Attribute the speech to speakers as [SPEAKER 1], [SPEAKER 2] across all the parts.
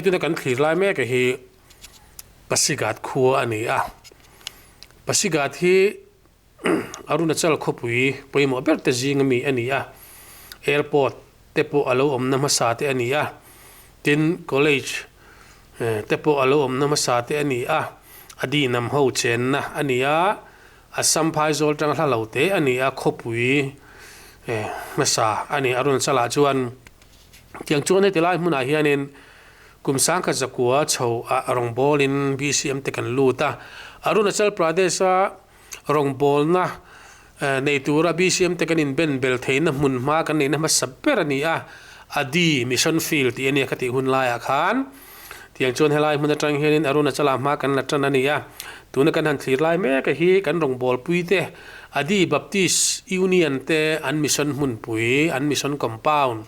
[SPEAKER 1] tuna kan thlir lai mek hi Pasighat khua a ni a, Pasighat hi Arunachal khawpui pawimawh ber te zing ami a ni a, airport te pawh a lo awmna hmasa te a ni a, tin college te pawh a lo awmna hmasa te a ni a, a dinam ho chenna a ni a, Assam phaizawl tang hla lo te a ni a, khawpui hmasa a ni Arunachal ah chuan. Tiang chuan heti lai hmunah hianin kum sangkhat zakua chho ah rawngbawlin BCM te kan lut a, Arunachal Pradesh a rawngbawlna nei tura BCM te kan inben bel theihna hmun hma kan neihna hmasa ber a ni a, Adi Mission Field tih a nia ka tih hun laiah khan. Tiang chuan helai hmun atang hianin Arunachal ah hma kan la tan a ni a, tuna kan han thlir lai mek a hi kan rawngbawlpui te Adi Baptist Union te an mission hmunpui, an mission compound,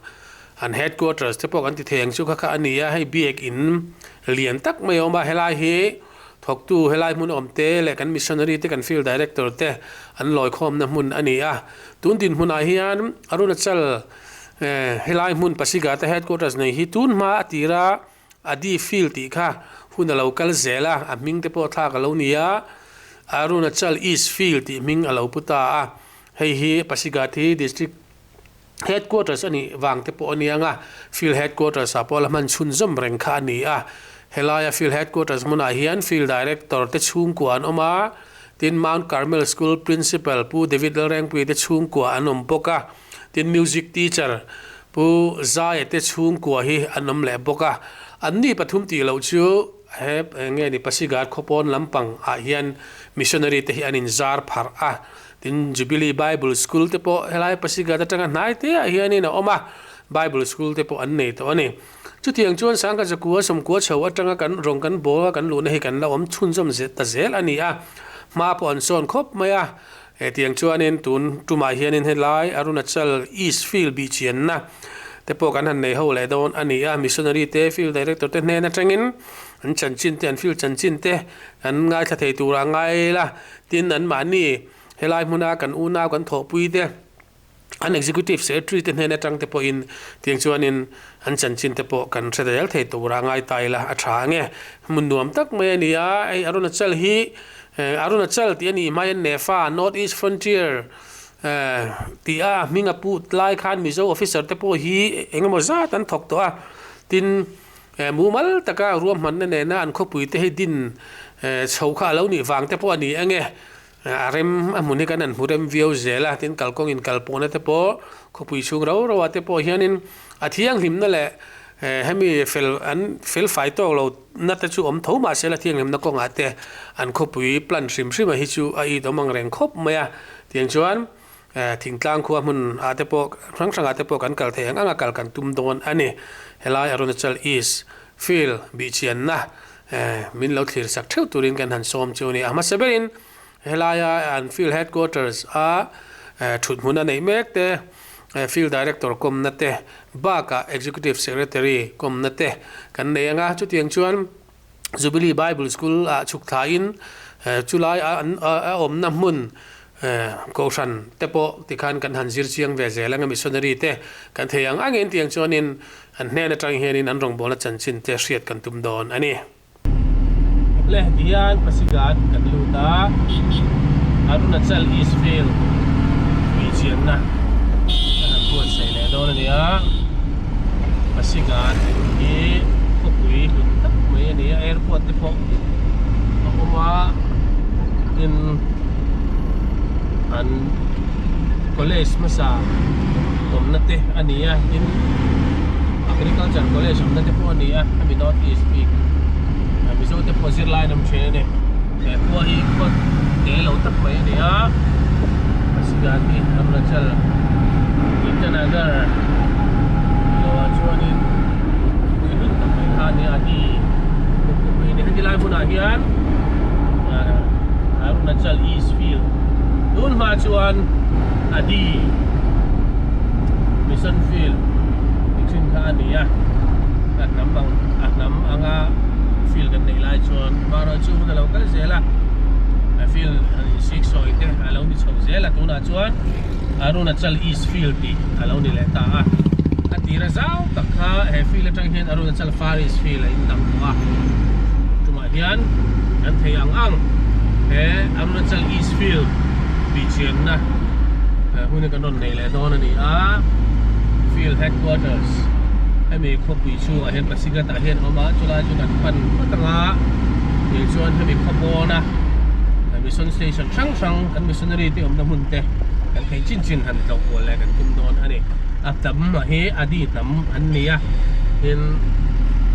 [SPEAKER 1] an headquarters te pawh kan ti thei ang chu kha kha a ni a, hei biak in lian tak mai a awm a, helai hi thawktu helai hmun awm te leh kan missionary te kan field director te an lawikhawmna hmun a ni a, tun dinhmunah hian Arunachal Helai hmun Pasigata headquarters nei hi tun hma a tira Adi Field tih kha hun a lo kal zel a, a hming te pawh thlak a lo ni a, Arunachal East Field tih hming a lo pu ta a, hei hi Pasighat hi district headquarters a nih vang te pawh a ni ang a, field headquarters ah pawh la hman chhunzawm reng kha a ni a, helaia field headquarters hmunah hian field director te chhungkua an awm a, tin Mount Carmel School principal Pu David Lalrengpuii te chhungkua an awm bawk a. Tin music teacher Pu Zaia te chhungkua hi an awm leh bawk a, an ni pathum tih loh chu he eng nge ni Pasigar khawpawn lampang ah hian missionary te hi an in zar pharh a, tin Jubilee Bible School te pawh helai Pasigar atanga hnai te ah hianin a awm a, Bible School te pawh an nei tawh a ni. Chutiang chuan Sangha Zakua sawmkua chho atanga kan rawng kan bawl a kan luhna hi kan la awm chhunzawm ta zel a ni a, hma pawh an sawn khawp mai a. Hetiang chuanin tun tumah hianin helai Arunachal East Field bihchianna te pawh kan han nei ho leh dawn a ni a, Missionary te, Field Director te hnen atangin an chanchin te, an field chanchin te kan ngaithla thei turah ngai ila, tin anmahni helai hmuna kan unau kan thawhpui te, An Executive Secretary te hnen atang te pawhin tiang chuanin an chanchin te pawh kan hre zel thei tura ngai ta ila a tha ange. Hmun nuam tak mai a ni a, hei Arunachal hi Arunachal tih a nih hmain NEFA, North East Frontier, tih a hming a put lai khan Mizo officer te pawh hi eng emaw zat an thawk tawh a, tin mumal taka ruahmanna nena an khawpui te hi din chho kha a lo nih vang te pawh a ni ange. A rem a hmun hi kan han hmu rem viau zel a, tin kalkawng in kal pawhna te pawh khawpui chhung rau rau ah te pawh hianin a thianghlimna leh hemi fel an fel fai tawk lo na te chu awm tho mahse la thianghlimna kawngah te an khawpui plan hrim hrim a hi chu a it awm ang reng khawp mai a, tiang chuan thingtlang khua hmun ah te pawh hrang hrang ah te pawh kan kal theih ang ang a kal kan tum dawn a ni. Helai Arunachal East Field bihchianna Min lo thlir sak theuh turin kan han sawm chu a ni. A hmasa berin helaia an field headquarters a thut hmun a neih mek te, field director kawmna te bakah executive secretary kawmna te kan nei ang a. Chutiang chuan Jubilee Bible School ah chhuk thlain chulai a awmna hmun Kohhran te pawh tikhan kan han zir chiang ve zel ang a, missionary te kan thei ang angin tiang chuanin an hnen atang hianin an rawngbawlna chanchin te hriat kan tum dawn a ni.
[SPEAKER 2] Le tihian Pasighat kan lut a, Arunachal East Field tui chianna kan han buatsaih leh dawn a ni a, Pasighat hi khawpui hlun tak mai a ni a, airport te pawh a awm a, tin an college hmasa awmna te a ni a tin agriculture college awmna te pawh a ni a hemi north east bik mizo te pawh zirlai an awm thin a ni he khua hi khua te lo tak mai a ni a Pasighat hi Arunachal Itanagar lo ah chuanin pui hlun tak mai kha a ni a adi khawpui a ni heti lai hmunah hian Arunachal East Field tun hma chuan Adi Mission Field ti thin kha a ni a a hnam ang a hnam anga field kan neih lai chuan amaherawhchu chu hun a lo kal zel a a field han insik sawi te a lo ni chho zel a tunah chuan Arunachal East Field tih a lo ni leh ta a. A tira zau tak kha he field atang hian Arunachal Far East field a indang tawh a, tumah hian kan thei ang ang he Arunachal East field bihchianna hun hi kan rawn nei leh dawn a ni a, field headquarters hemi khawpui chhungah hian Pasighat ah hian a awm a, chulai chu kan pan phawt ang a, tichuan hemi khaw pawna mission station hrang hrang kan missionary te awmna hmun te kan theih chin chin han tlawh kual leh kan tum dawn a ni. A hnam hi Adi hnam an ni a, tin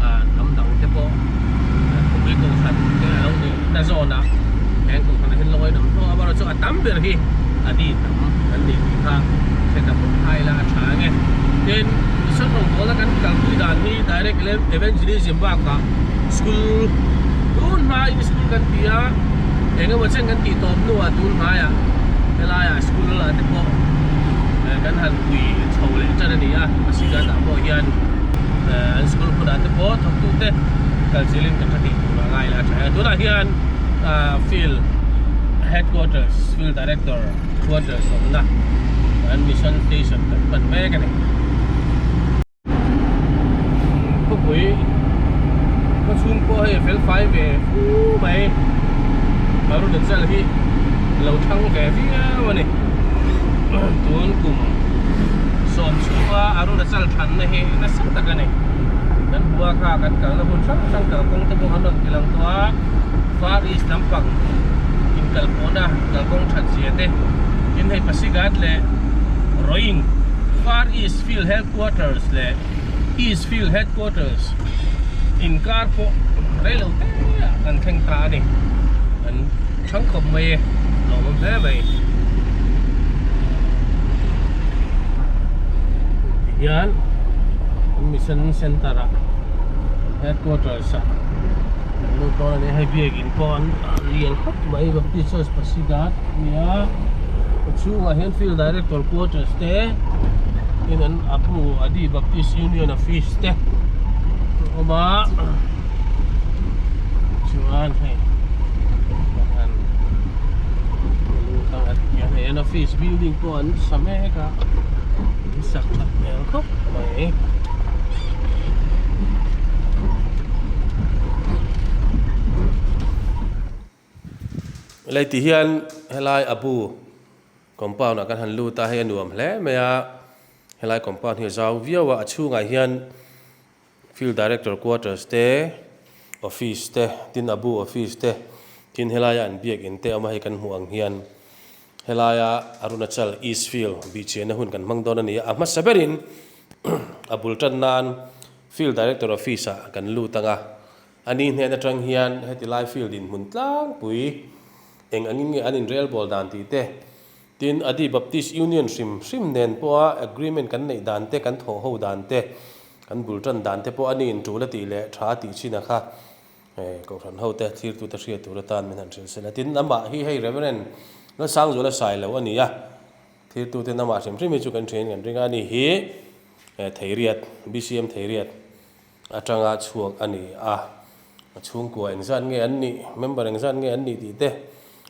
[SPEAKER 2] hnam dang te pawh khawpui kohhran te a lo nih na zawn ah heng kohhran ah hian lawi an awm tho a, amaherawhchu a tam ber hi Adi hnam an ni tih kha hre ta phawt phai ila a tha ang e. Tin, mission rawngbawlna kan kalpui dan hi direct evangelism bakah school tun hmain school kan ti a, eng emaw chen kan tih tawp hnuah tun hmaiah helaiah school ah te pawh kan han pui chho leh tan a ni a, Pasighat ah pawh hian an school hmunah te pawh thawktu te kal zilin kan tha tih tur a ngai la a tha a, tunah hian field headquarters field director quarters awmna an mission station kan pan mek a ni. Khawpui khaw chhung pawh hei a fel fai ve fu mai Arunachal hi lo thang ve viau a ni tun kum sawm chhunga Arunachal thanna hi nasa tak a ni kan hmu a kha kan kalna hmun hrang hrang kalkawng te pawh an rawn ti lang tawh a Far East lampang inkalpawhna kalkawng that zia te tin hei Pasighat leh Roing Far East Field Headquarters leh East Field Headquarters inkar pawh rei lo te ah kan thleng ta a ni. An thang khawp mai e, lawmawm hle mai. Tihian an Mission Center ah Headquarters ah kan lut dawn a ni. Hei biakin pawh an lian khawp mai Baptist Church Pasighat a ni a, a chhungah hian Field Director Quarters te tin an Abu Adi Baptist Union Office te a awm a chuan hei han lut ang a tihian hei an office building pawh an sa mek a an sak that hmel khawp mai. Lei ti hian helai Abu Compound ah kan han lut a, hei a nuam hle mai a, helai compound hi a zau viau a, a chhungah hian field director quarters te, office te, tin a bu office te, tin helaia an biak in te a awm a, hei kan hmuh ang hian helaia Arunachal East Field bihchianna hun kan hmang dawn a ni a, a hmasa berin a bul tan nan field director office ah kan lut ang a, ani hnen atang hian heti lai field inhmun tlangpui Eng angin nge an inrelbawl dan tih te, tin Adi Baptist Union hrim hrim nen pawha agreement kan neih dan te, kan thawh ho dan te, kan bul tan dan te pawh a ni intul a tih leh tha a tih chin a kha Kohhran ho te thirtute hriat tur atan min han hrilh sela. Tin, amah hi hei Reverend Lalsangzuala Sailo a ni a, thirtuten amah hrim hrim hi chu kan thian kan ring a, ani hi Theiriat, BCM Theiriat, atanga chhuak a ni a, a chhungkua engzat nge an nih, member engzat nge an nih tih te,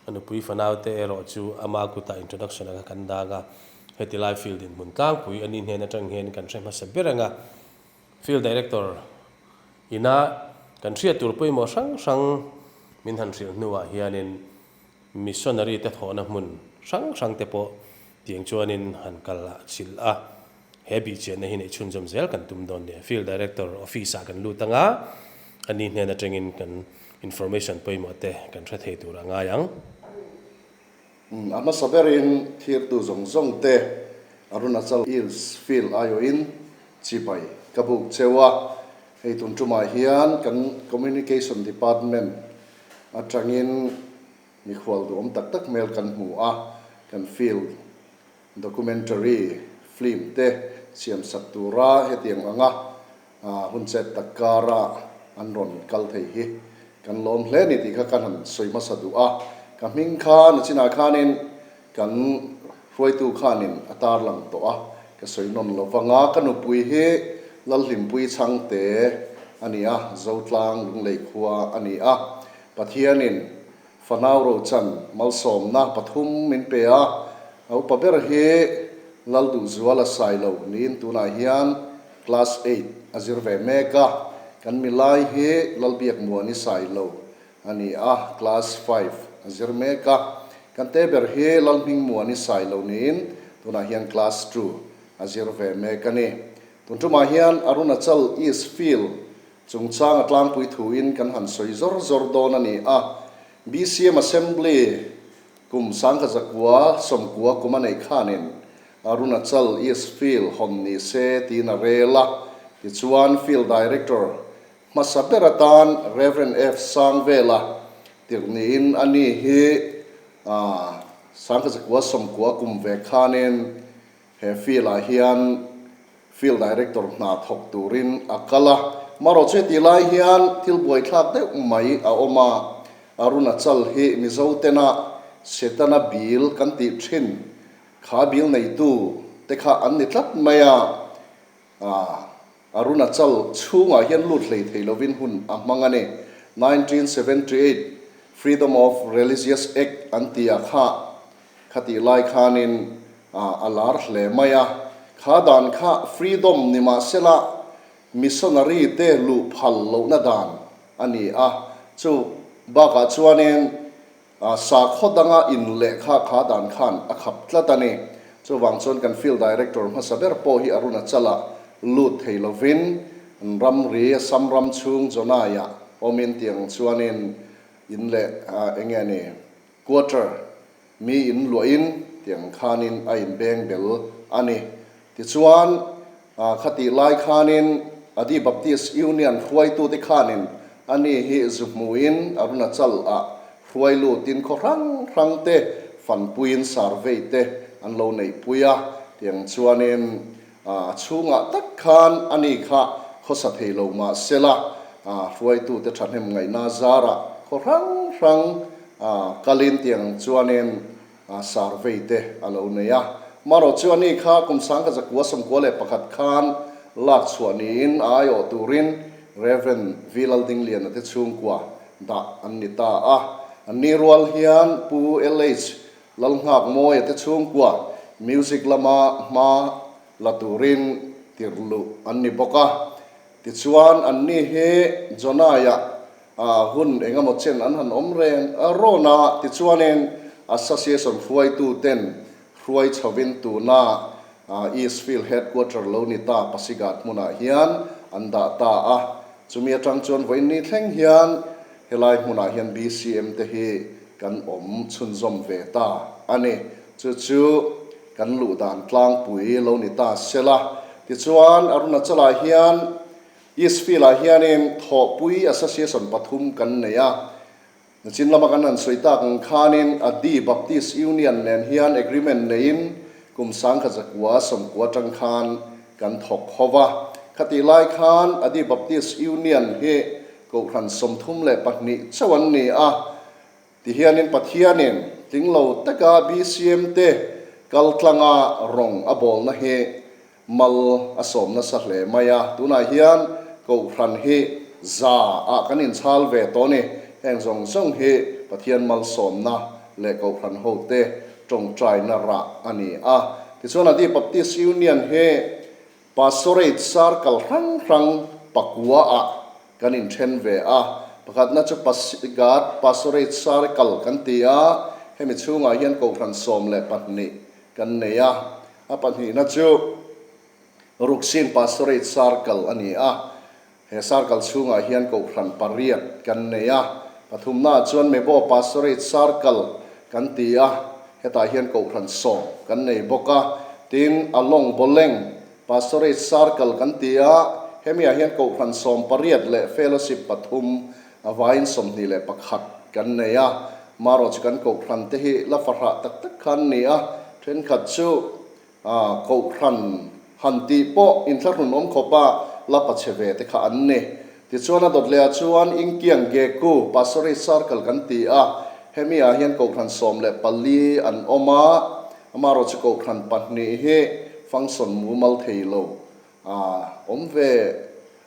[SPEAKER 2] a nupui fanau te erawh chu ama kutah introduction anga kan dang a, heti lai field dinhmun tlangpui a nih hnen atang hian kan hre hmasa ber anga field director ina kan hriat tur pawimawh hrang hrang min han hrilh hnuah hianin missionary te thawhna hmun hrang hrang te pawh tiang chuanin han kal a chilh a. He bihchianna hi neih chhunzawm zel kan tum dawn nia. Field Director Office ah kan lut anga, a ni hnen atangin kan information pawimawh te kan hre thei tur a ngai ang.
[SPEAKER 3] A hmasa berin thirtu zawng zawng te Arunachal Hills Field aiawhin chibai ka buk cheu a, hei tun tumah hian kan Communication Department atangin mikhual duhawm tak tak hmel kan hmu a, kan field Documentary film te siam sak tura hetiang anga hun chet tak kara an rawn kal thei hi kan lawm hle ni tih kha kan han sawi hmasa duh a. Ka hming kha nachinah khanin kan hruaitu khanin a tarlang tawh a, ka sawi nawn lo vang a. Ka nupui hi Lalhlimpui Chhangte a ni a, Zotlang Lunglei khua a ni a. Pathianin Fanau Rochan malsawmna pathum min pe a, a upa ber hi Lalduhzuala Sailo niin tunah hian Class Eight a zir ve mek a. Kan milai hi Lalbiakmuani Sailo a ni a, Class Five a zir mek a. Kan te ber hi Lalhmingmuani Sailo niin tunah hian Class Two a zir ve mek a ni. Tun tumah hian Arunachal East Field chungchang a tlangpui thuin kan han sawi zawr zawr dawn a ni a. BCM Assembly kum 1990 kum a neih khanin Arunachal East Field hawn ni se tiin a rel a. Tichuan Field Director hmasa ber atan Rev. F. Sangvela tirh niin a ni hi 1990 kum ve khanin He field-ah hian Field Director hna thawk turin a kal a. Marawh tih lai hian thil buaithlak deuh mai a awm a, Arunachal hi Mizo tena Setana bil kan tih thin kha bil neitu te kha an ni tlat mai a. Arunachal chhungah hian lut hlei thei lovin hun a hmang a ni. 1978 Freedom of Religious Act an ti a kha khatih lai khanin a lar hle mai a. Kha dan kha freedom ni mahsela missionary te luh phal lohna dan a ni a. Chu bakah chuanin Sakhaw danga in lehkha kha dan khan a khap tlat a ni. Chuvang chuan kan Field Director hmasa ber pawh hi Arunachala lut thei lovin ramri Assam ram chhung Jonai-ah awmin tiang chuanin in leh eng nge ni quarter mi in luahin tiang khanin a inbeng bel a ni. Tichuan, khatih lai khanin Adi Baptist Union hruaitute khanin ani hi zu hmuin Arunachal-ah hruai lutin khaw hrang hrang te fanpuiin survey te an lo neihpui a, tiang chuanin a chhungah tak khan ani kha khawsa thei lo mah sela hruaitute thahnem ngaihna zarah khaw hrang hrang kalin tiang chuanin Survey te a lo nei a. Marawh chu ani kha kum 1991 khan lak chhuah niin a aiawh turin Rev. V. Laldingliana te chhungkua dah an ni ta a. An ni rual hian Pu LH. Lalnghakmawia te chhungkua music lama hma la turin tirhluh an ni bawk a. Tichuan anni hi Jonaiah hun eng emaw chen an han awm reng rawn a, tichuanin Association hruaitu ten hruai chhovin tuna East Field Headquarter lo ni ta Pasighat hmunah hian an dah ta a. Chumi atang chuan vawiin ni thleng hian helai hmunah hian BCM te hi kan awm chhunzawm ve ta a ni. Chu chu kan luh dan tlangpui lo ni ta sela. Tichuan Arunachal-ah hian East Field-ah hianin Thawhpui Association pathum kan nei a. Nachin lama kan han sawi tak ang khanin Adi Baptist Union nen hian agreement neiin kum 1990 atang khan kan thawk ho va. Khatih lai khan Adi Baptist Union hi Kohhran 32 chauh an ni a. Tihianin Pathianin tling lo taka BCM te kaltlanga rawng a bawlna hi mal a sawm nasa hle mai a, tunah hian Kohhran hi za ah kan inchhal ve tawh a ni. Heng zawng zawng hi Pathian malsawmna leh Kohhran hote tawngtaina rah a ni a. Tichuan Adi Baptist Union hi Pastorate Circle hrang hrang pakua ah kan inthen ve a, pakhatna chu Pasighat Pastorate Circle kan ti a, hemi chhungah hian Kohhran 12 kan nei a, a pahnihna chu Ruksin Pastorate Circle a ni a, He circle chhungah hian Kohhran pariat kan nei a, pathumnaah chuan Mebo Pastorate Circle kan ti a, hetah hian Kohhran sawm kan nei bawk a, tin Along Boleng Pastorate Circle kan ti a, hemiah hian Kohhran sawm pariat leh Fellowship pathum a vaiin 21 kan nei a, marawh chu kan Kohhran te hi la fahrah tak tak kha an ni a, thenkhat chu A Kohhran han tih pawh inthlahrun awm khawpa la pachhe ve te kha an ni. Tichuan a dawt lehah chuan Ingkiang Geku Pastorate Circle kan ti a, hemi ah hian Kohhran 14 an awm a, amaherawh chu Kohhran pahnih hi function mumal thei lo a awm ve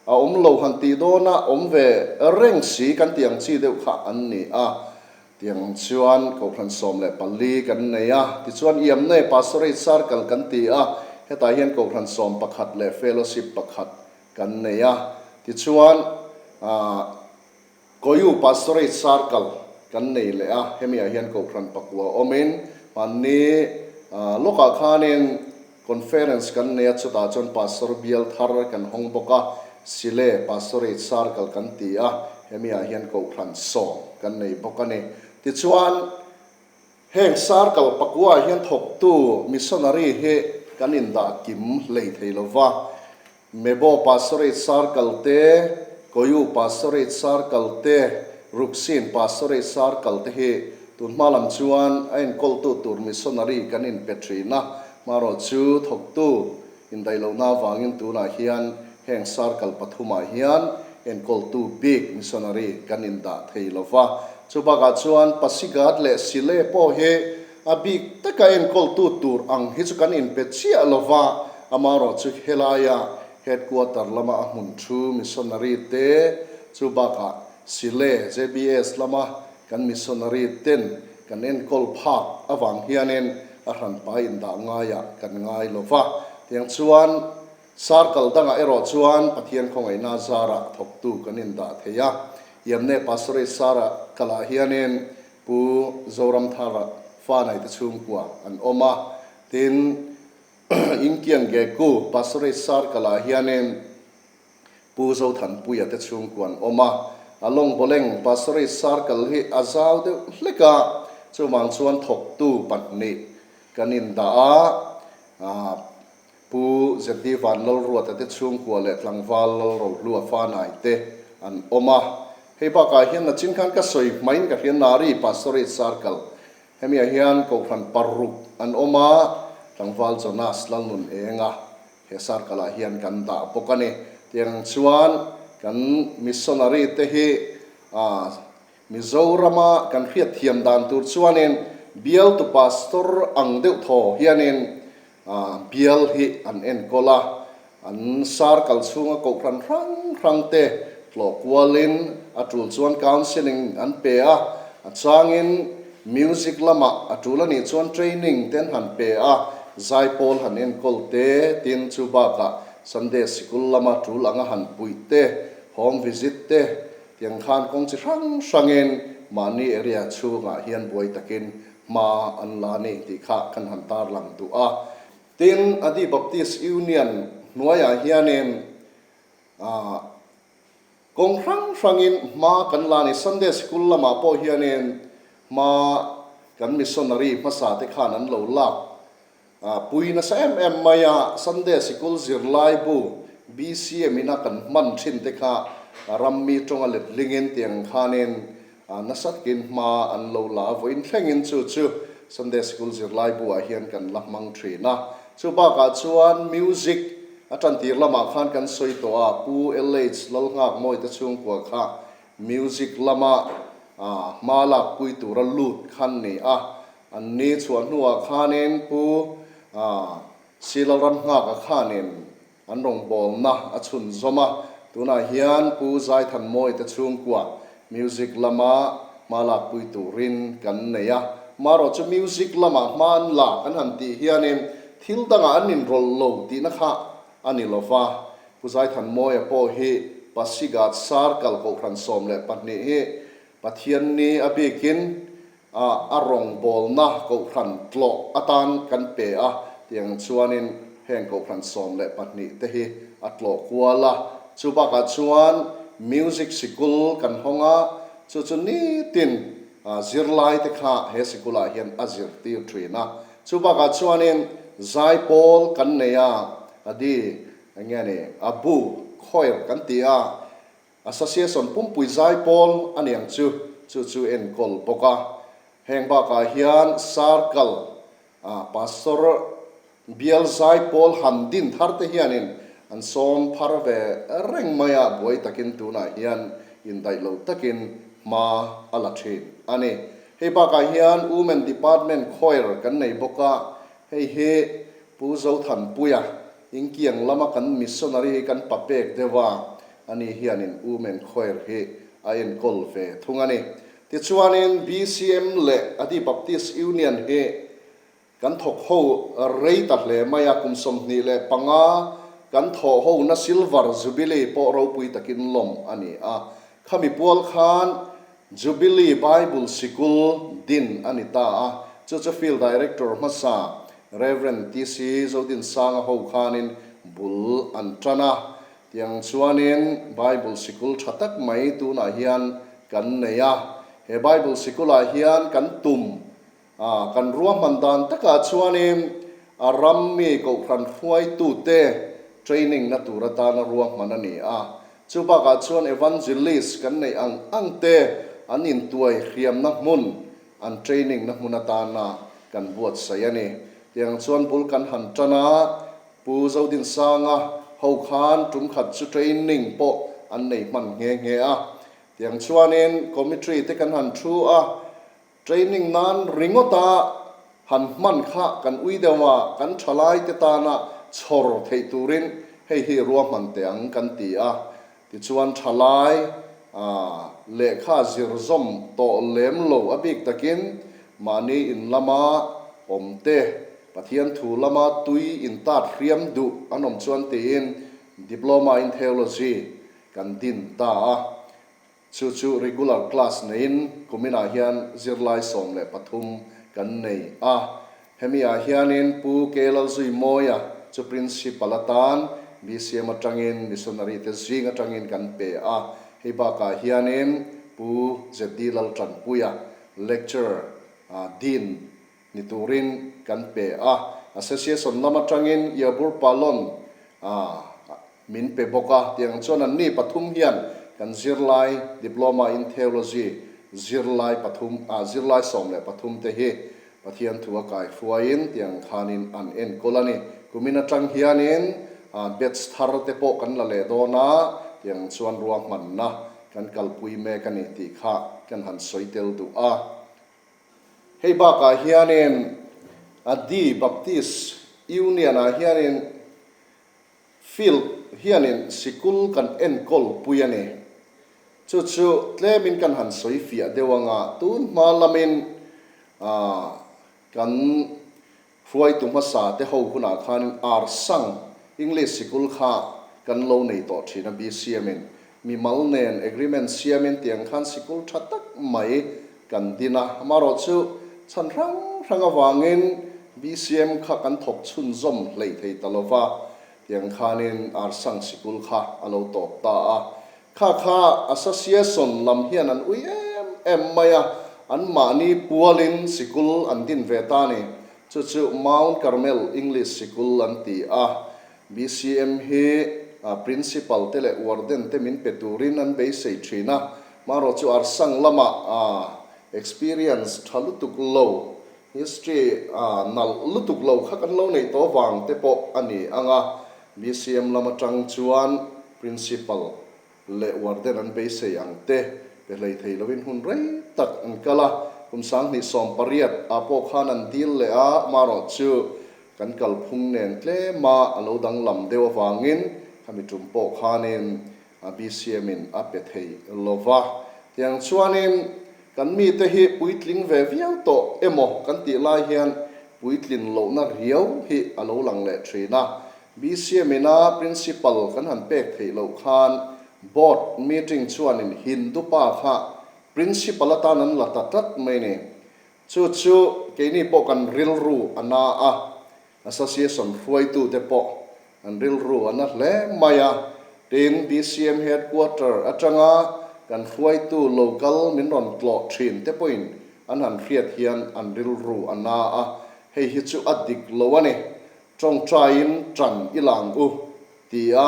[SPEAKER 3] a awm lo han tih dawna awm ve reng si kan tih ang chi deuh kha an ni a. Tiang chuan Kohhran 14 kan nei a, tichuan Iamne Pastorate Circle kan ti a, Hetah hian Kohhran 11 leh Fellowship pakhat kan nei a. Tichuan, Koyu Pastorate Circle kan nei leh a, hemiah hian Kohhran pakua awmin hmanni lawkah khanin Conference kan nei a, chutah chuan Pastor bial thar kan hawng bawk a, Sile Pastorate Circle kan ti a, hemiah hian Kohhran 10 kan nei bawk a ni. Tichuan, heng Circle pakuaah hian thawktu Missionary hi kan indah kim hlei thei lo va, Mebo Pastorate Circle te, Koyu Pastorate Circle te, Ruksin Pastorate Circle te hi tun hma lam chuan a enkawltu tur missionary kan inpe thin a, hmarawh chu thawktu indaih lohna avangin tunah hian heng circle pathumah hian enkawltu bik missionary kan indah thei lo va. Chubakah chuan Pasighat leh Sile pawh hi A bik taka enkawltu tur ang hi chu kan inpe chiah lo va, amaherawhchu helaia headquarter lama a hmun thu missionary te chu bakah Sile, JBS lama kan missionary ten kan enkawl phak avang hianin a hranpa indah ngaiah kan ngai lo va. Tiang chuan Circle dangah erawh chuan Pathian khawngaihna zarah thawktu kan indah thei a, Yamne Pastorate Sara kalah hianin Pu Zoramthara fa naite chhungkua an awm a, tin Inkian Geku Pastorate Circle ah hianin Pu Zothanpuia te chhungkua an awm a, a Lawngboleng Pastorate Circle hi a zau deuh hlek a, chuvang chuan thawktu pahnih kan indah a, Pu ZD Vanlalruata te chhungkua leh tlangval Lalrohlua fanai te an awm a. Hei bakah hian nachin khan ka sawi hmain ka hria Nari Pastorate Circle hemiah hian Kohhran paruk an awm a, tlangval Jonas Lalnun Enga he circle ah hian kan dah bawk a ni. Tiang ang chuan kan missionary te hi Mizorama kan hriatthiam dan tur chuanin bialtu pastor ang deuh thaw hianin bial hi an enkawl a, an circle chhunga kohhran hrang hrang te tlawh kualin a tul chuan counselling an pe a, a changin music lamah a tul a nih chuan training te an han pe a, zaipawl han enkawl te tin chu bakah Sunday sikul lama tul anga han puih te, home visit te Tiang khan kawng chi hrang hrangin mahni area chhungah hian buai takin hma an la ni tih kha kan han tarlang duh a. Tin, Adi Baptist Union hnuaiah hianin kawng hrang hrangin hma kan la ni. Sunday Sikul lamah pawh hianin hma kan missionary hmasa te khan an lo lak Pui nasa em em mai a, Sunday sikul zirlai bu BCM ina kan hman thin te kha rammi tawnga letlingin tiang khanin nasa takin hma an lo la a, vawiin thlengin chu chu Sunday sikul zirlai bu ah hian kan la hmang thin a. Chu bakah chuan music a tantir lamah khan kan sawi tawh a, Pu LH Lalnghakmawi te chhungkua kha music lama hma lakpui tura lut khan ni a, An ni chhuah hnuah khanin Pu Silalram Nghaka khanin an rawngbawlna a chhunzawm a, tunah hian Pu Zaithanmawi te chhungkua music lama hma lakpui turin kan nei a. Marawh chu music lama hma an la kan han tih hianin thil dangah an inrawlh lo tihna kha a ni lo va. Pu Zaithanmawia pawh hi Pasighat Circle Kohhran 12 hi Pathianni a bikin a rawngbawlna kohhran tlawh atan kan pe a, tiang chuanin heng kohhran 12 te hi a tlawh kual a. Chu bakah chuan music sikul kan hawng a, chu chu nitin zirlai te kha he sikulah hian a zirtir thin a. Chu bakah chuanin zaipawl kan nei a, adi eng nge ni, a bu, choir kan ti a, Association pumpui zaipawl a niang chu chu chu enkawl bawk a. Heng bakah hian Circle ah Pastor bial zaipawl han din thar te hianin an sawm phar ve reng mai a, buai takin tunah hian indaih lo takin hma a la thin a ni. Hei bakah hian Women Department Choir kan nei bawk a, hei hi Pu Zothanpuia Inkiang lama kan missionary hi kan pa pek deuh a, ani hianin Women Choir hi a enkawl ve thung a ni. Tichuanin BCM leh Adi Baptist Union hi Kan thawk ho rei ta hle mai a, kum 25 kan thawh hona Silver Jubilee pawh ropui takin lawm a ni a. Khami pual khan Jubilee Bible Sikul din a ni ta a, chu chu Field Director hmasa Rev. TC Zodinsanga ho khanin bul an tan a. Tiang chuanin Bible Sikul tha tak mai tunah hian kan nei a. He Bible Sikulah hian kan tum A, kan ruahman dan takah chuanin a ram mi kohhran hruaitute training na tur atana ruahman a ni a. Chu bakah chuan evangelist kan neih ang ang te an intuai hriamna hmun, an training na hmun atana kan buatsaih a ni. Tiang chuan bul kan han tan a, Pu Zodinsanga ho khan tum khat chu training pawh an nei hman nghe nghe a. Tiang chuanin committee te kan han thu a, Training nan ringawta han hman kha kan ui deuh a, kan thalaite tana chhawr theih turin hei hi ruahman teh ang kan ti a. Tichuan thalai lehkha zir zawm tawh lem lo a bik takin mahni in lama awm te, Pathian thu lama tui intat hriam duh an awm chuan tiin Diploma in Theology kan din ta a. Chu chu regular class neiin kuminah hian zirlai 13 kan nei a. Hemi ah hianin Pu K Lalzuimawia chu Principal atan BCM atangin Missionary te zing atangin kan pe a. Hei bakah hianin Pu ZD Laltanpuia Lecturer Dean ni turin kan pe a. Association lam atangin Yabur Palon min pe bawk a. Tiang chuan anni pathum hian kan zirlai Diploma in Theology zirlai pathum zirlai 13 te hi Pathian thu a kai hruaiin tiang khanin an enkawl a ni. Kumin atang hianin batch thar te pawh kan la leh dawn a, tiang chuan ruahmanna kan kalpui mek a ni tih kha kan han sawi tel duh a. Hei bakah hianin Adi Baptist Union-ah hianin Field hianin sikul kan enkawl pui a ni. Chu chu tlemin kan han sawi fiah deuh anga tun hma lamin kan Hruaitu hmasa te ho hunah khanin Arsang English sikul kha kan lo nei tawh thin a, BCM in mimal nen agreement siamin tiang khan sikul tha tak mai kan din a, amaherawh chu chhan hrang hrang avangin BCM kha kan thawk chhunzawm hleih thei ta lova, tiang khanin Arsang sikul kha a lo tawp ta a. Kha kha Association lam hian an ui em em mai a, an mahni pualin sikul an din ve ta ni. Chu chu Mount Carmel English Sikul an ti a. BCM hi Principal te leh Warden te min pe turin an beisei thin a, marawh chu Arsang lamah experience tha lutuk lo, history nalh lutuk lo kha kan lo neih tawh vang te pawh a ni ang a. BCM lam atang chuan Principal leh Warden an beisei ang te pe hlei thei lovin hun rei tak an kal a, kum 2018 ah pawh khan an dil leh a, marawh chu kan kalphung nen tlema a lo danglam deuh avangin khami tum pawh khanin BCM in a pe thei lova. Tiang chuanin kan mite hi puitling ve viau tawh emaw kan tih lai hian puitlin lohna riau hi a lo lang leh thin a, BCM ina Principal kan han pek theih loh khan Board meeting chuanin Hindu pa kha Principal atan an la ta tlat mai ni. Chu chu keini pawh kan rilru a na a, Association hruaitute pawh an rilru a na hle mai a. Tin, BCM Headquarter atanga kan hruaitu local min rawn tlawh thin te pawhin an han hriat hian an rilru a na a, hei hi chu a dik lo a ni. Tawngtaiin tan i lang u tia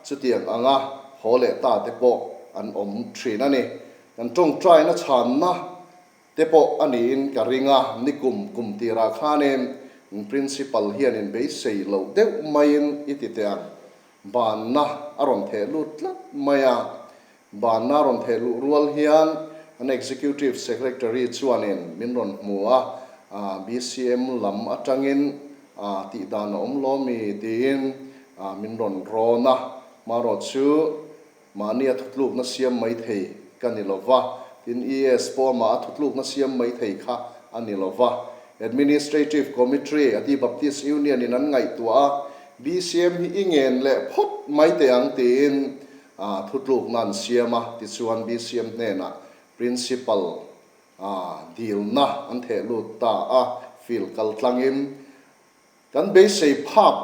[SPEAKER 3] chutiang anga haw leh ta te pawh an awm thin a ni. Kan tawngtaina chhanna te pawh a niin ka ring a, nikum kum tirah khanin Principal hianin beisei loh deuh maiin i ti teh ang. Banna a rawn theh lut tlat mai a, Banna rawn theh luh rual hian an Executive Secretary chuanin min rawn hmu a, BCM lam atangin tih dan a awm lo mi tiin min rawn rawn a, marawh chu mahni a thutlukna siam mai thei ka ni lo va, tin ES pawh amah a thutlukna siam mai thei kha a ni lo va. Administrative Committee, Adi Baptist Union in an ngaihtuah a, BCM hi i ngen leh phawt mai teh ang tiin thutlukna an siam a, tichuan BCM hnenah Principal dilna an theh lut ta a, field kal tlangin Kan beisei phak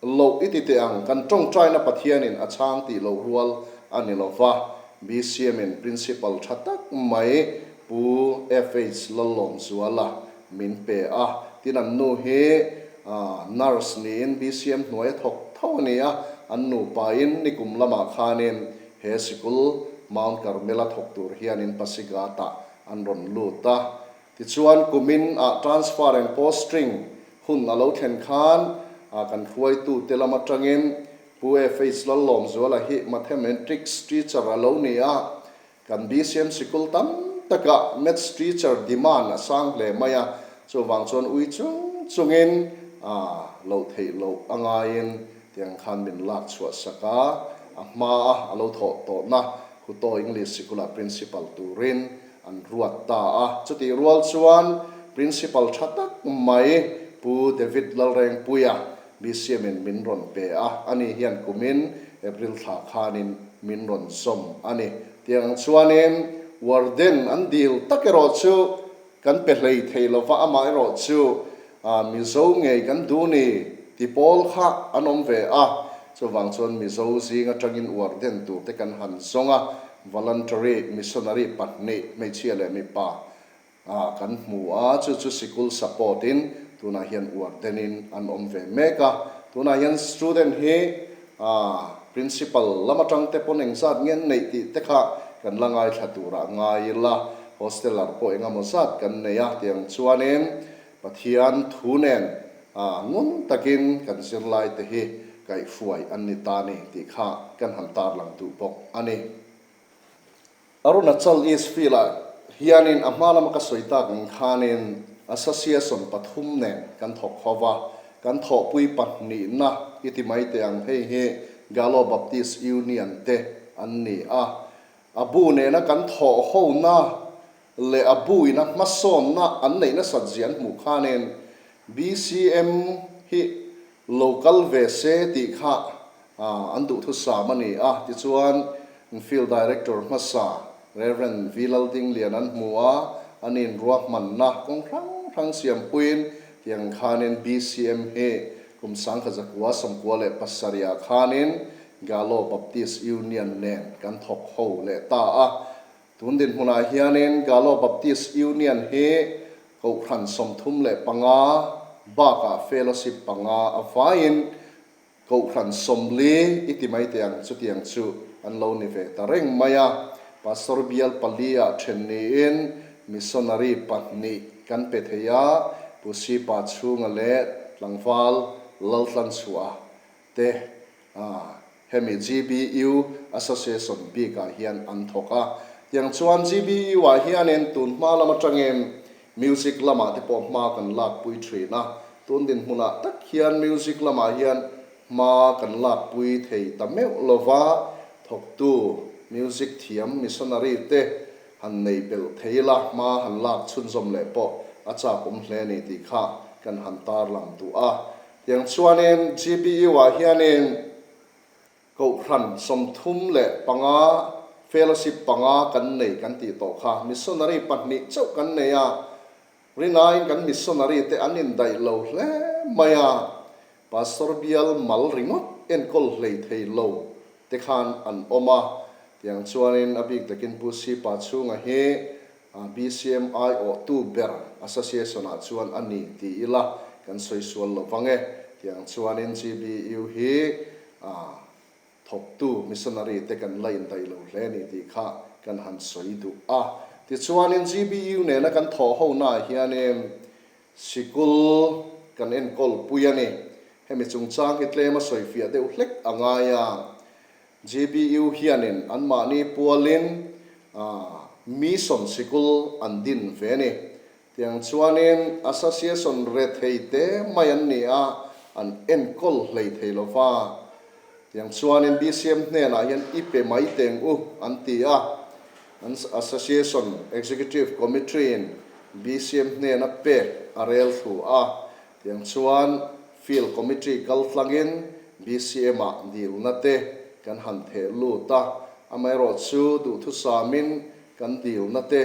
[SPEAKER 3] loh i ti teh ang, kan tawngtaina Pathianin a chhang tih loh rual a ni lo va, BCM-in Principal tha tak mai Pu FH Lallawmzuala min pe a, tin an nu hi nurse niin BCM hnuai a thawk tho a ni a, an nupain nikum lamah khanin he sikul Mount Carmel-a thawk tur hianin Pasighat-ah an rawn lut a. Tichuan, kumin ah transfer and posting hun a lo thlen khan kan hruaitute lam atangin Pu FH Lallawmzuala hi Mathematics teacher a lo ni a, kan BCM sikul tam takah Maths teacher demand a sang hle mai a, chuvang chuan ui chung chungin loh theih loh a ngaiin tiang khan min lak chhuah sak a, a hma a a lo thawh tawhna Huto English sikula principal turin an ruat ta a. Chutih rual chuan Principal tha tak mai Pu David Lalrengpuia BCM-in min rawn pe a, ani hian kumin April thla khanin min rawn zawm a ni. Tiang ang chuanin Warden an dil tak erawh chu kan pe hlei thei lova, amah erawh chu Mizo ngei kan duh ni ti pawl kha an awm ve a, chuvang chuan Mizo zing atangin Warden tur te kan han zawng a, Voluntary Missionary pahnih, hmeichhia leh mipa, ah kan hmu a, chu chu sikul support in tunah hian uar den in an awm ve mek a. Tunah hian student hi ah Principal lam atang te pawn engzat nge an neih tih te kha kan la ngaithla turah ngai ila, hosteller pawh engemaw zat kan nei a tiang chuanin Pathian thu nen ah ngun takin kan zirlai te hi kaihhruai an ni ta ni tih kha kan han tarlang duh bawk a ni. Arunachal East Field-ah hianin a hma lama ka sawi tak ang khanin Association pathum nen kan thawk ho va, kan thawhpui pahnihna i ti mai teh ang, hei hi Galo Baptist Union te an ni a, a bu nena kan thawh hona leh a buina hmasawnna an neih nasat zia an hmuh khanin BCM hi lo kal ve se tih kha an duhthusam a ni a. Tichuan, Field Director hmasa Rev. V. Laldinglian an hmu a, an inruahmanna kawng hrang hrang siampuiin tiang khanin BCM hi kum 1997 ah khanin Galo Baptist Union nen kan thawk ho leh ta a. Tun dinhmunah hianin Galo Baptist Union hi Kohhran 35 bakah Fellowship panga a vaiin Kohhran 40 i ti mai teh ang, chutiang chu an lo ni ve ta reng mai a. Pastor bial pali-ah then niin Missionary pahnih kan pe thei a, Pu Sipa chhunga leh tlangval Laltlanchhuah te hemi GBU Association bikah hian an thawk a. Tiang chuan GBU ah hianin tun hma lam atangin music lamah te pawh hma kan lakpui thin a. Tun dinhmunah tak hian music lamah hian hma kan lakpui thei ta meuh lova, thawktu music thiam missionary te han nei belh thei ila hma han lak chhunzawm leh pawh a chak awm hle a ni tih kha kan han tarlang duh a. Tiang chuanin GBU-ah hianin Kohhran 35, Fellowship panga kan nei kan tih tawh kha. Missionary pahnih chauh kan nei a, rinaiin kan missionary te an indaih lo hle mai a, Pastor bial mal ringawt enkawl hlei thei lo te khan an awm a. Tiang chuanin a bik takin Pu Sipa chhunga hi BCM aiawhtu ber Association-ah chuan a ni ti ila kan sawi sual lo vang e. Tiang chuanin GBU hi thawktu missionary te kan la indaih lo hle a ni tih kha kan han sawi duh a. Tichuanin GBU nena kan thawh honaah hianin sikul kan enkawl pui a ni. Hemi chungchang hi tlem a sawifiah deuh hlek a ngai a. GBU hianin anmahni pualin Mission sikul an din ve a ni. Tiang chuanin Association rethei te mai an ni a, an enkawl hlei thei lo va. Tiang chuanin BCM hnenah hian i pe mai teng u an ti a, an Association Executive Committee-in. BCM hnena pek a rel thlu a, tiang chuan Field Committee kaltlangin BCM-ah dilna te kan han theh lut a, amaherawhchu duhthusamin kan dilna te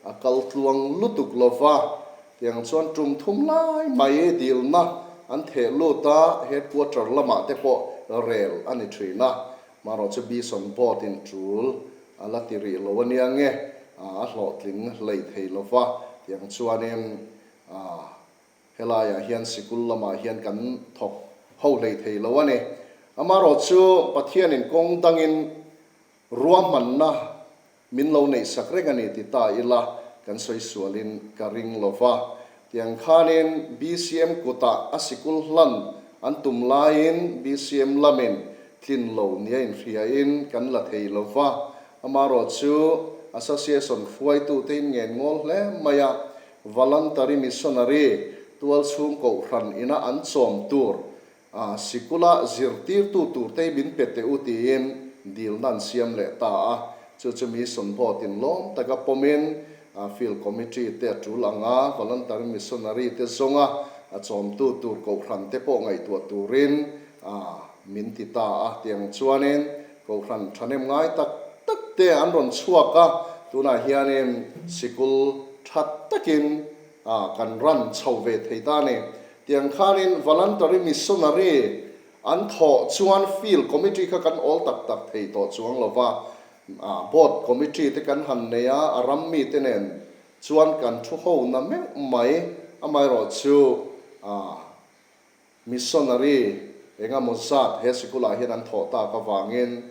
[SPEAKER 3] a kal tluang lutuk lova, tiang chuan tum thum lai mai dilna an theh lut a, headquarter lamah te pawh rel a ni thin a, marawhchu Bison Board-in tul a la ti rih lo ania nge a hlawhtling hlei thei lova, tiang chuanin helaiah hian sikul lamah hian kan thawk ho hlei thei lo a ni. Amaherawhchu Pathianin kawng dangin ruahmanna Min lo neih sak reng a ni ti ta ila kan sawi sualin ka ring lo va. Tiang khanin BCM kutah a sikul hlan an tum laiin BCM lamin tlin lo nia inhriain kan la thei lo va. Amaherawh chu Association hruaitute in ngen ngawl hle mai a, Voluntary Missionary tualchhung kohhran ina an chawm tur A, sikula zirtirtu turte hi min pe teh u tiin dilna an siam leh ta a, chu chu Mission Board in lawm taka pawmin Field Committee te a tul ang a, Voluntary Missionary te zawnga a chawmtu tur kohhran te pawh ngaihtuah turin min ti ta a, tiang chuanin kohhran thahnem ngai tak tak te an rawn chhuak a, tunah hianin sikul tha takin kan run chho ve thei ta a ni. Tiang khanin Voluntary Missionary an thawh chuan Field Committee kha kan awl tak tak thei tawh chuang lo va, Board Committee te kan han nei a, a ram mite nen chuan kan thu ho na meuh mai. Amaherawh chu Missionary engemaw zat he sikulah hian an thawh tak avangin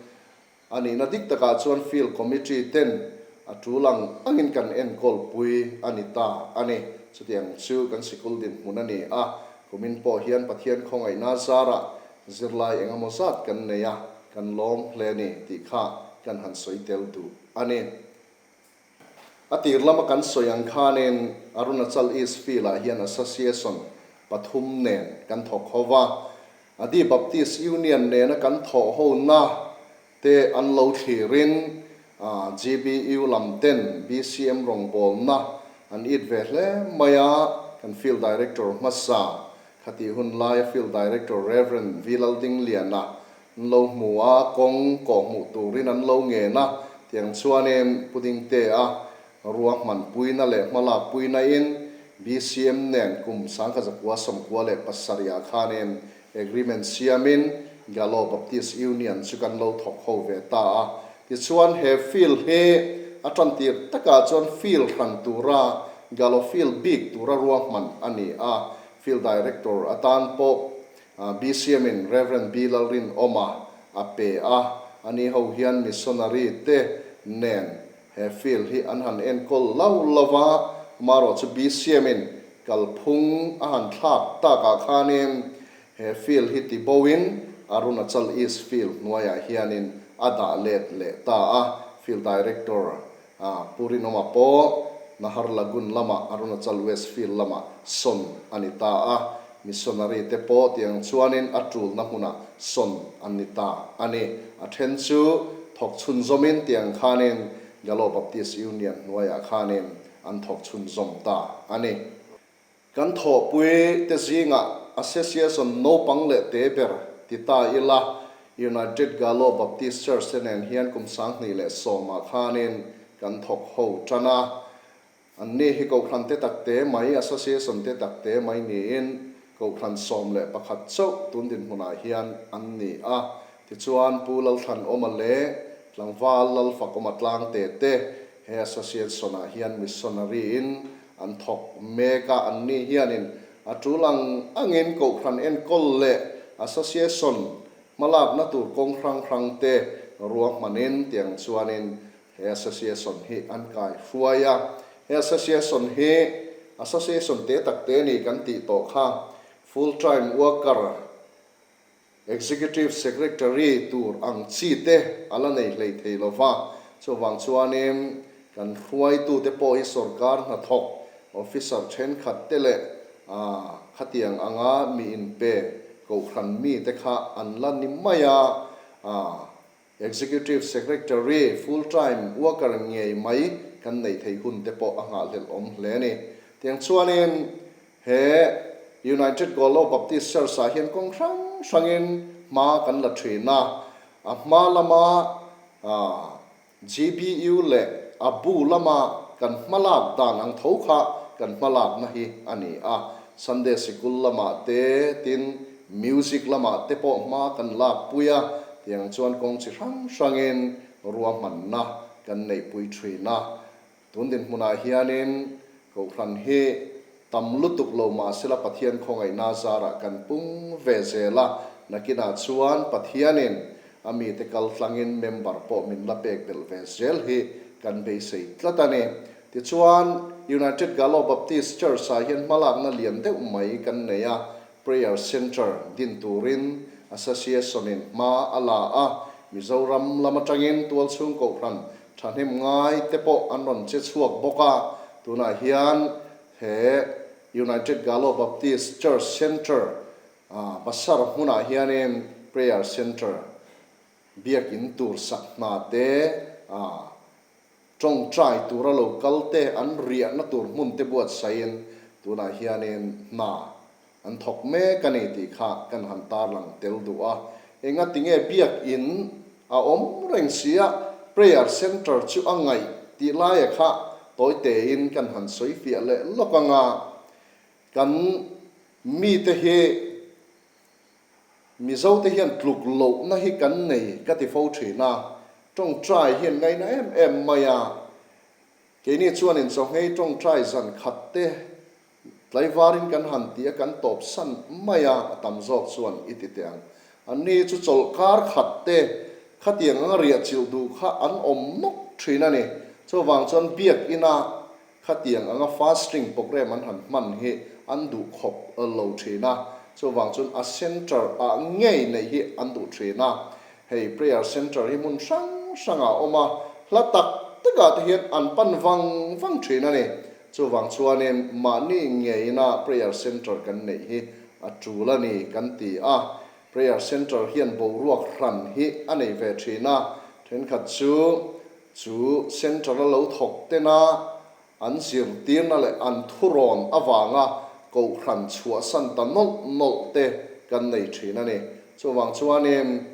[SPEAKER 3] A nihna dik takah chuan Field Committee ten a tul ang angin kan enkawl pui a ni ta a ni. Chutiang chu kan sikul dinhmun a ni a, kumin pawh hian Pathian khawngaihna zarah zirlai engemaw zat kan nei a, kan lawm hle a ni tih kha kan han sawi tel duh a ni. A tir lama kan sawi ang khanin Arunachal East Field-ah hian Association pathum nen kan thawk ho va, Adi Baptist Union nena kan thawh hona te an lo thlirin GBU lam ten BCM rawngbawlna an it ve hle mai a, kan Field Director hmasa khatih hun laia Field Director Rev. V. Laldingliana An lo hmu a, kawng kawh hmuh turin an lo ngen a, tiang chuanin Pu Dingtea ruahmanpuina leh hmalakpuinain BCM nen kum 1997 ah khanin agreement siamin Gallo Baptist Union chu kan lo thawk ho ve ta a. Tichuan he field hi a tantir takah chuan field hran tura Gallo field bik tura ruahman a ni a, field director atan pawh BCM-in Rev. B. Lalrinawma a pe a, ani ho hian missionary te nen he field hi an han enkawl lo lo va, amaherawh chu BCM-in kalphung a han thlak takah khanin he field hi tiboin Arunachal East Field hnuaiah hianin a dah let leh ta a, Field Director A Pu Rinawma pawh Naharlagun lamah Arunachal West Field lamah sawn a ni ta a, missionary te pawh tiang chuanin a tulna hmunah sawn an ni ta a ni. A then chu thawk chhunzawmin tiang khanin Gallo Baptist Union hnuaiah khanin an thawk chhunzawm ta a ni. Kan thawhpui te zingah Association naupang leh te ber ti ta ila, United Gallo Baptist Church te nen hian kum 2010 ah khanin kan thawk ho tan a. Anni hi Kohhran te tak te mai, Association te tak te mai niin Kohhran 11 chauh tun dinhmunah hian an ni a. Tichuan Pu Lalthlanawma leh Tlangval Lalfakawma Tlangte te he Association ah hian missionary in An thawk mek a, anni hianin a tul ang angin Kohhran enkawl leh Association hmalakna tur kawng hrang hrang te ruahmanin tiang chuanin he Association hi an kai hruai a. He Association hi Association te tak te ni kan tih tawh kha Full Time Worker Executive Secretary tur ang chi te a la nei hlei thei lo va, chuvang chuanin kan hruaitute pawh hi sorkar hnathawk officer thenkhat te leh khatiang anga mi inpe kohhran mite kha an la ni mai a, Executive Secretary full time worker ngei mai. kan neih theih hun te pawh a nghahhlelh awm hle a ni. Tiang chuanin he United Golo Baptist Church ah hian kawng hrang hrangin hma kan la thin a, a hma lama GBU leh a bu lama kan hmalak dan ang tho kha kan hmalakna hi a ni a. Sunday sikul lamah te, tin music lamah te pawh hma kan lakpui a, tiang chuan kawng chi hrang hrangin ruahmanna kan neihpui thin a. Tun dinhmunah hianin Kohhran hi tam lutuk lo mahsela Pathian khawngaihna zarah kan pung ve zel a, nakinah chuan Pathianin a mite kal tlangin member pawh min la pek belh ve zel hi kan beisei tlat a ni. Tichuan, United Galo Baptist Church-ah hian hmalakna lian deuh mai kan nei a, Prayer Centre din turin Association-in hma a la a, Mizoram lam atangin tualchhung Kohhran Thahnem ngai te pawh an rawn che chhuak bawk a, tunah hian he United Galo Baptist Church Centre Basar hmunah hianin Prayer Centre biakin tur sak hna te tawngtai tura lo kal te an riahna tur hmun te buatsaihin tunah hianin hna An thawk mek a ni tih kha kan han tarlang tel duh a. Engatinge biakin a awm reng sia prayer centre chu a ngaih tih laia kha tawi tein kan han sawi fiah leh lawk ang a. Kan mite hi Mizote hian tluk lohna hi kan nei ka ti fo thin a, tawngtai hian ngaina em em mai a. Keini chuanin chawhngei tawngtai zan khat te Tlaivarin kan han ti a, kan tawp san mai a, a tam zawk chuan i ti teh ang. Anni chu chawlhkar khat te khatiang anga riah chilh duh kha an awm nawk thin a ni. Chuvang chuan biak ina khatiang anga fasting programme an han hman hi an duh khawp lo thin a. Chuvang chuan a centre ah ngei neih hi an duh thin a. Hei prayer centre hi hmun hrang hrangah a awm a, hla tak takah te hian an pan vang vang thin a ni. Chuvang chuanin mahni ngeina prayer centre kan neih hi a tul a ni kan ti a. Prayer centre hian boruak hran hi a nei ve thin a, thenkhat chu chu centre-a lo thawk tena an zirtirna leh an thurawn avanga kohhran chhuahsan ta nawlh nawlh te kan nei thin a ni. Chuvang chuanin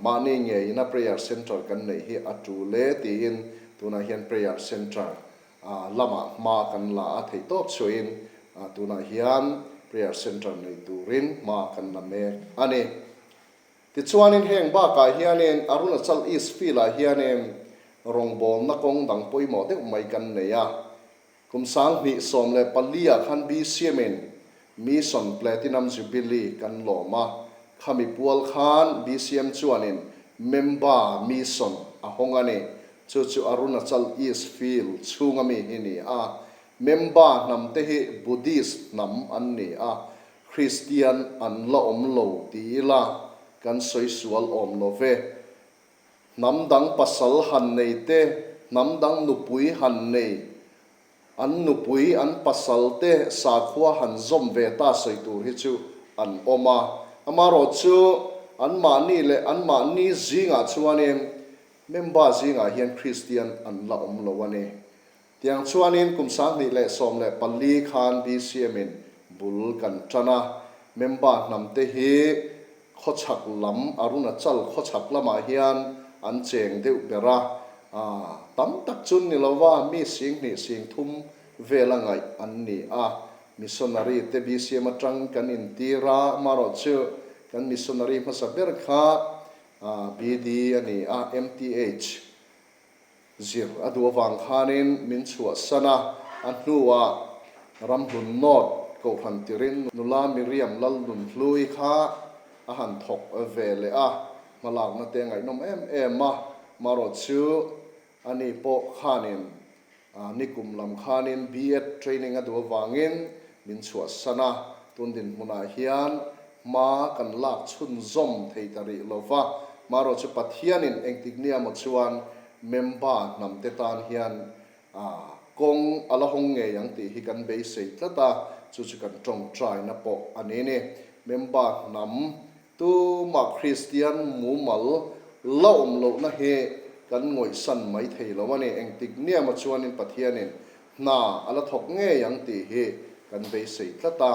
[SPEAKER 3] mahni ngeina prayer centre kan neih hi a tul e tiin tunah hian prayer centre lamah hma kan la a theih tawp chhuahin tunah hian prayer centre nei turin hma kan la mek a ni. Tichuanin heng bakah hianin Arunachal East Field-ah hianin rawngbawlna kawng dang pawimawh deuh mai kan nei a. Kum 2014 ah khan BCM-in Mission Platinum Jubilee kan lawm a, khami pual khan BCM chuanin Memba Mission a hawng a ni. Chu chu Arunachal East Field chhunga mi hi ni a. Memba hnam te hi Buddhist hnam an ni a, Kristian an la awm lo ti ila kan sawi sual awm lo ve. Hnam dang pasal han nei te, hnam dang nupui han nei, an nupui an pasal te sakhua han zawm ve ta sawi tur hi chu an awm a. Amaherawh chu anmahni leh anmahni zingah chuanin Member zingah hian Kristian an la awm lo a ni. Tiang chuanin kum 2014 khan BCM-in bul kan tan a, member hnamte hi khawchhak lam, Arunachal khawchhak lamah hian an cheng deuh ber a, tam tak chu ni lova mi 2000 3000 vela ngaih an ni a. Missionary te BCM atang kan intir a, amaherawhchu kan missionary hmasa ber kha BD a ni a, MTH zir a duh avang khanin min chhuahsan a, a hnuah Ramhlun North Kohhran tirin nula Miriam Lalnunhlui kha a han thawk ve leh a, hmalakna te a ngaihnawm em em a, marawh chu ani pawh khanin Nikum lam khanin B.Ed training a duh avangin min chhuahsan a, tun dinhmunah hian hma kan lak chhunzawm thei ta rih lo va, marawh chu Pathianin engtik nia maw chuan member hnamte tan hian kawng a la hawng ngei ang tih hi kan beisei tlat a, chu chu kan tawngtaina pawh a ni ni. Member hnam Tumah Kristian mumal la awm lohna hi kan ngawihsan mai thei lo a ni. Engtik niama chuanin Pathianin hna a la thawk ngei ang tih hi kan beisei tlat a,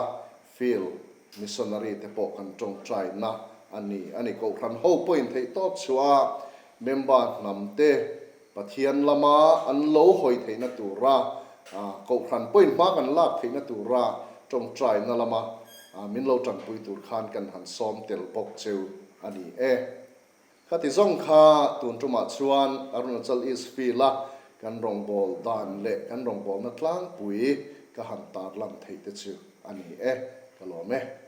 [SPEAKER 3] Field Missionary te pawh kan tawngtaina a ni a ni. Kohhran ho pawhin theihtawp chhuah a, member hnam te Pathian lama an lo hawi theihna tura Kohhran pawhin hma kan lak theihna tura tawngtaina lama min lo tanpui tur khan kan han sawm tel bawk cheu a ni e. Khati zawng kha tun tumah chuan Arunachal East Field-a kan rawngbâwl dan leh kan rawngbâwlna tlangpui ka han tarlan theih te chu a ni e. Ka lawm e.